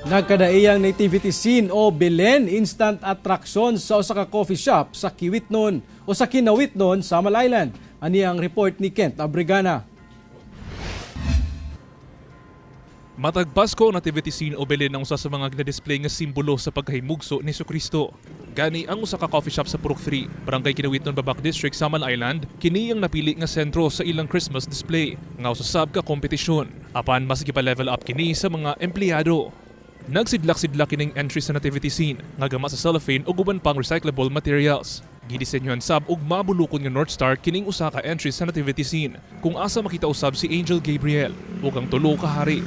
Nagkadaiyang nativity scene o Belen instant attraction sa usa ka coffee shop sa Kiwitnon o sa Kinawitnon, Samal Island. Ani ang report ni Kent Abrigana. Matag Pasko, ang nativity scene o Belen ang usa sa mga gina-display nga simbolo sa pagkahimugso ni Kristo. Gani ang usa ka coffee shop sa Purok 3, Barangay Kinawitnon, Babak District, Samal Island, kini ang napili nga sentro sa ilang Christmas display nga usa sab ka kompetisyon. Apan mas gipa-level up kini sa mga empleyado. Nagsidlak-sidlak kining entry sa nativity scene nga gama sa cellophane ug uban pang recyclable materials. Gidisenyuhan sab og mabulukon nga North Star kining usa ka entry sa nativity scene kung asa makita usab si Angel Gabriel ug ang tulo ka hari.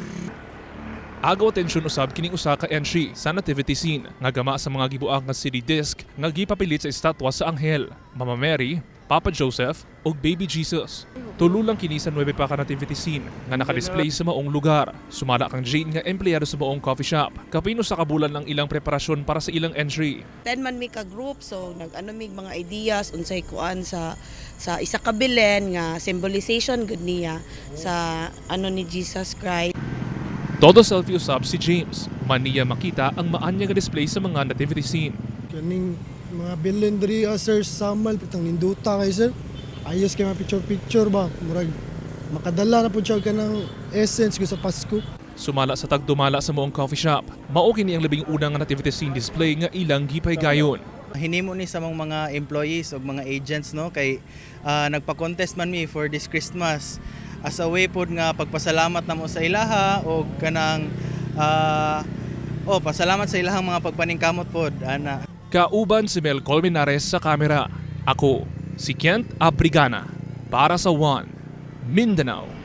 Agaw atensyon usab kining usa ka entry sa nativity scene nga gama sa mga gibuak nga city disc nga gipapilit sa estatwa sa anghel, Mama Mary, Papa Joseph ug Baby Jesus. Tulo lang kini sa 9 pa ka nativity scene nga naka-display sa maong lugar. Sumala kang Jane nga empleyado sa maong coffee shop. Kapin usa ka bulan ang ilang preparasyon para sa ilang entry. 10 man mi ka group, so nag-ano mig mga ideas unsay kuan sa isa ka Belen nga symbolization gud niya sa ano ni Jesus Christ. Todo selfie usab si James. Human niya makita ang maanya nga display sa mga nativity scene. Kaning mga Belen diri ah, sir, sa Samal pitang ninduta kay, sir. Ayos kay mga picture picture ba. Murag makadala na pud siya kanang essence ko sa Pasko. Sumala sa tagdumala sa maong coffee shop, mao kini ang labing unang nga nativity scene display nga ilang gipaygayon. Hinimo ni sa mga employees ug mga agents, no, kay nagpa-contest man mi for this Christmas as a way pod nga pagpasalamat namo sa ilaha og kanang oh, pasalamat sa ilahang mga pagpaningkamot pod ana. Kauban si Mel Colmenares sa kamera. Ako, si Kent Abrigana. Para sa One, Mindanao.